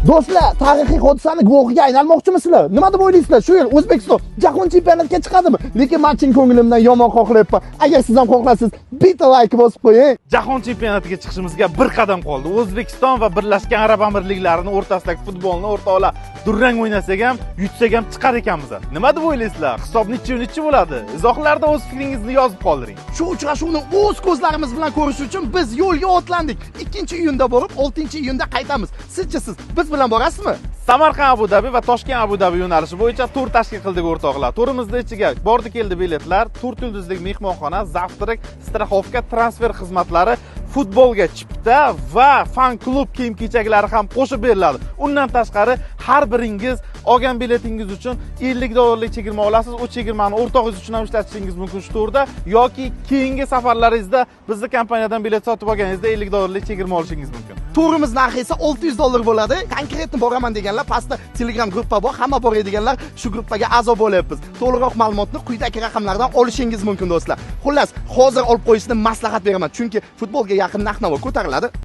Do'stlar, tarixiy hodisani guvohiga aylanmoqchimisizlar? Nima deb o'ylaysizlar? Shu yil O'zbekiston jahon chempionatiga chiqadimi? Lekin men chin ko'nglimdan yomon xohlayapman. Agar siz ham xohlasangiz, bitta like bosib qo'ying. Jahon chempionatiga chiqishimizga bir qadam qoldi. O'zbekiston va Birlashgan Arab Amirliklarini o'rtasidagi futbolni, o'rtoqlar, durang o'ynasak ham, yutsak ham chiqar ekanmiz. Nima deb o'ylaysizlar? Hisob nechi nechi bo'ladi? Izohlarda o'z fikringizni yozib qoldiring. Shu uchrashuvni o'z ko'zlarimiz bilan ko'rish uchun biz yo'lga otlandik. 2-iyunda borib, 6-iyunda qaytamiz. Sizchi, siz biz bilan borasizmi? Samarqand Abu Dabi va Toshkent Abu Dabi yo'nalishi bo'yicha tur tashkil qildik, o'rtoqlar. Turimizni ichiga bordi keldi biletlar, 4 yulduzlik mehmonxona, завтрак, страховка, transfer xizmatlari, futbolga chipta va fan klub kiyim kechaklari ham qo'shib beriladi. Undan tashqari, har biringiz olgan biletingiz uchun 50 dollarlik chegirma olasiz. U chegirmani o'rtog'ingiz uchun ham ishlatishingiz mumkin shu turda yoki keyingi safarlaringizda bizni kompaniyadan bilet sotib olganingizda 50 dollarlik chegirma olishingiz mumkin. Turimiz narxi esa 600 dollar bo'ladi. Конкретно boraman deganlar, pastda Telegram gruppa bor. Hamma boradiganlar shu gruppaga a'zo bo'lyapmiz. To'liqroq ma'lumotni quyidagi raqamlardan olishingiz mumkin, do'stlar. Xullas, hozir olib qo'yishni maslahat beraman, chunki futbolga yaqin narx-navo ko'tariladi.